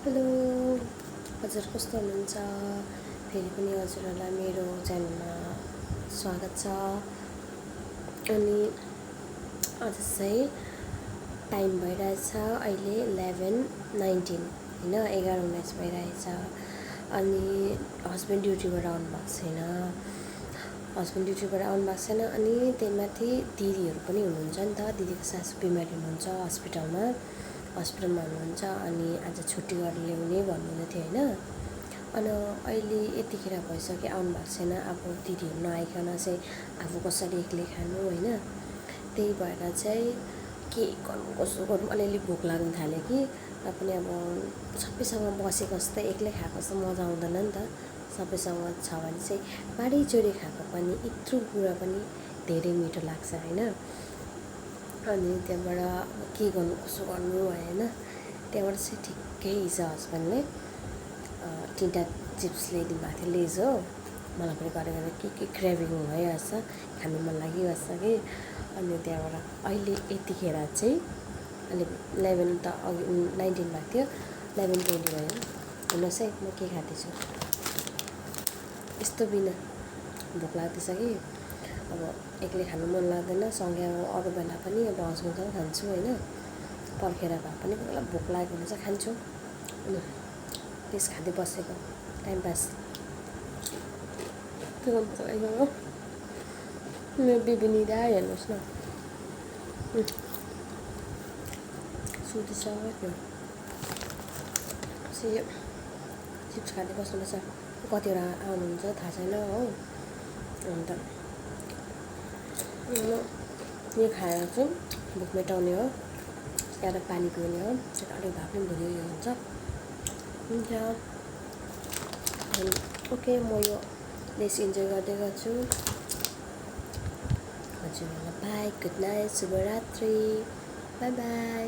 Hello हजुर कस्तो हुनुहुन्छ फेरि पनि हजुरहरूलाई मेरो च्यानलमा स्वागत छ। अनि आज चाहिँ टाइम भइरहेछ अहिले 11:19 होइन 11:19 भइरहेछ। अनि हस्बेन्ड ड्युटीबाट आउनु भएको छैन अनि त्यही माथि दिदीहरू पनि हुनुहुन्छ नि त। दिदीको सासू बिमारी हुनुहुन्छ हस्पिटलमा हुनुहुन्छ अनि आज छुट्टी गरेर ल्याउने भन्नुहुँदै थियो होइन। अनि अहिले यतिखेर भइसक्यो आउनु भएको छैन। अब दिदीहरू नआइकन चाहिँ आफू कसरी एक्लै खानु होइन। त्यही भएर चाहिँ के गर्नु कसो गर्नु अलिअलि भोक लाग्न थाल्यो कि र पनि अब सबैसँग बसेको जस्तो एक्लै खाएको जस्तो मजा आउँदैन नि त। सबैसँग छ भने चाहिँ बाँडीचुँडी खाएको पनि यत्रो कुरा पनि धेरै मिठो लाग्छ होइन। अनि त्यहाँबाट के गर्नु कसो गर्नु होइन। त्यहाँबाट चाहिँ ठिक्कै हिजो हस्बेन्डले 3टा चिप्स ल्याइदिनु भएको थियो लेज हो। मलाई पनि गरेर के क्रेभिङ भइरहेछ खानु मन लागिरहेछ कि। अनि त्यहाँबाट अहिले यतिखेर चाहिँ अहिले 11 त अघि 19 भएको थियो 11:20 भयो। हेर्नुहोस् है म के खाँदैछु यस्तो बिना भोक लाग्दैछ कि अब एक्लै खानु मन लाग्दैन। सँगै अब अरू बेला पनि अब हस्बेन्डसँग खान्छु होइन। पर्खेर भए पनि कोही बेला भोक लागेको भने चाहिँ खान्छु। त्यस खाँदै बसेको टाइम पास के गर्नु मेरो बिबिनिदा हेर्नुहोस् न सुत्दैछ त्यो चिप्स खाँदै बस्नुपर्छ। कतिवटा आउनुहुन्छ थाहा छैन हो। अन्त यो खाएर चाहिँ भोक मेटाउने हो त्यहाँबाट पानी पिउने हो। त्यहाँ अलिक भए पनि भोलि उयो हुन्छ। ओके म यो लेस इन्जोय गर्दै गर्छु। हजुरहरूलाई बाई गुड नाइट शुभरात्रि बाई बाई।